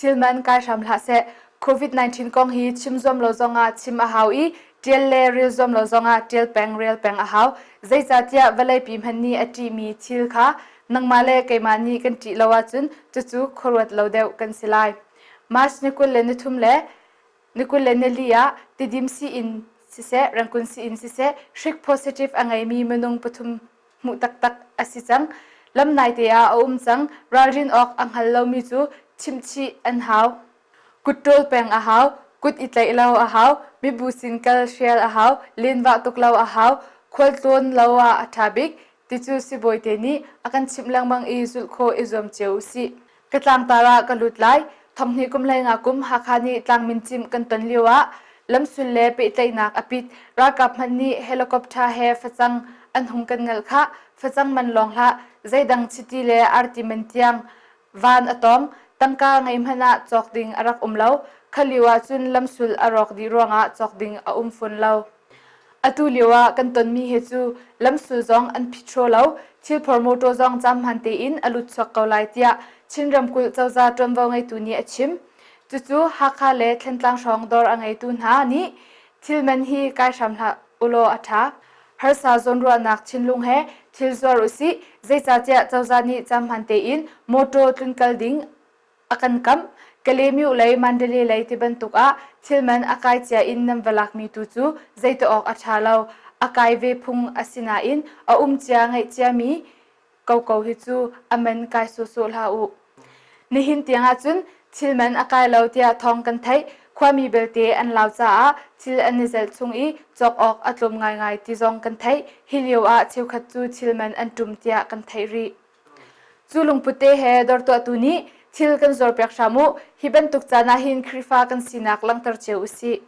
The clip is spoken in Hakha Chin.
Thil man kai hram hlah seh. COVID-19 kong hi chim zuam lo zongah chim a hau i ṭial le rel zuam lo zongah ṭial peng rel peng a hau. Zeicahtiah vawleipi hmanh nih a ṭihmi thil kha nangmah le keimah nih kan ṭih lo ahcun cucu khuaruat lo deuh kan si lai. March ni 23 le ni 24 ah Tidim sii-inn siseh, Rangkun sii-inn siseh, hrik positive a ngeimi minung pathum hmuh taktak a si cang. Lam naite ah a um cang. Ralrin awk a hngal lomi cu chimhchih an hau. Kut ṭawl peng a hau, kut i tlaih lo a hau, mibu sin kal hrial a hau, lenvah tuk lo a hau, khualtlawn lo ah a ṭha bik, ti cu sibawite nih a kan chimh lengmang i zulh khawh i zuam cio u sih. Ka tlangtar ah ka lut lai. Thonghnih kum 15 kum Hakha nih tlangmin cimh kan ton lio ah lamsul le pehtlaihnak a pit. Ralkap hmanh nih helicopter he facang an hung kan ngalh khah. Facang man lawng hlah, zeidang chiti le arti man tiang van a tawng. Tangka ngei hmanh ah cawk ding a rak um lo. Kha lio ah cun lamsul a rawk dih ruangah cawk ding a um fawn lo. Atu lio ah kan tonmi he cu lamsul zong an phit hraw lo, thilphor motor zong cam hmaan tein a lut chuak ko lai tiah Chin ramkulh cozah ṭuanvo ngeitu nih a chim. Cucu Hakha le Thlantlang hrawng dawr a ngeitu hna nih thil man hi kai hram hlah ulaw a ṭha. Harsa zawnruahnak thinlung he thil zuar usih, zeicahtiah cozah nih cam hmaan tein motor tlunkal ding a kan kamh. Kalemyo lei Mandalay lei ti bantuk ah thil man a kai cia in nan va lakmi tu cu zeiti awk a ṭha lo. A kai ve phung a si nain a um cia ngeih ciami koko hi cu a man kai sawhsawh hlah u. Nihin tiang ahcun thil man a kai lo tiah thawng kan theih. Khuami belte an lau caah thil an i zelh chung i cawk awk a tlawm ngaingai ti zong kan theih. Hi lio ah cheukhat cu thil man an ṭum tiah kan theih rih. Cu lungput te he dawr tuahtu nih thil kan zuarpiak hram u. Hi bantuk caan ah hin Khrihfa kan sinak langhter cio u sih.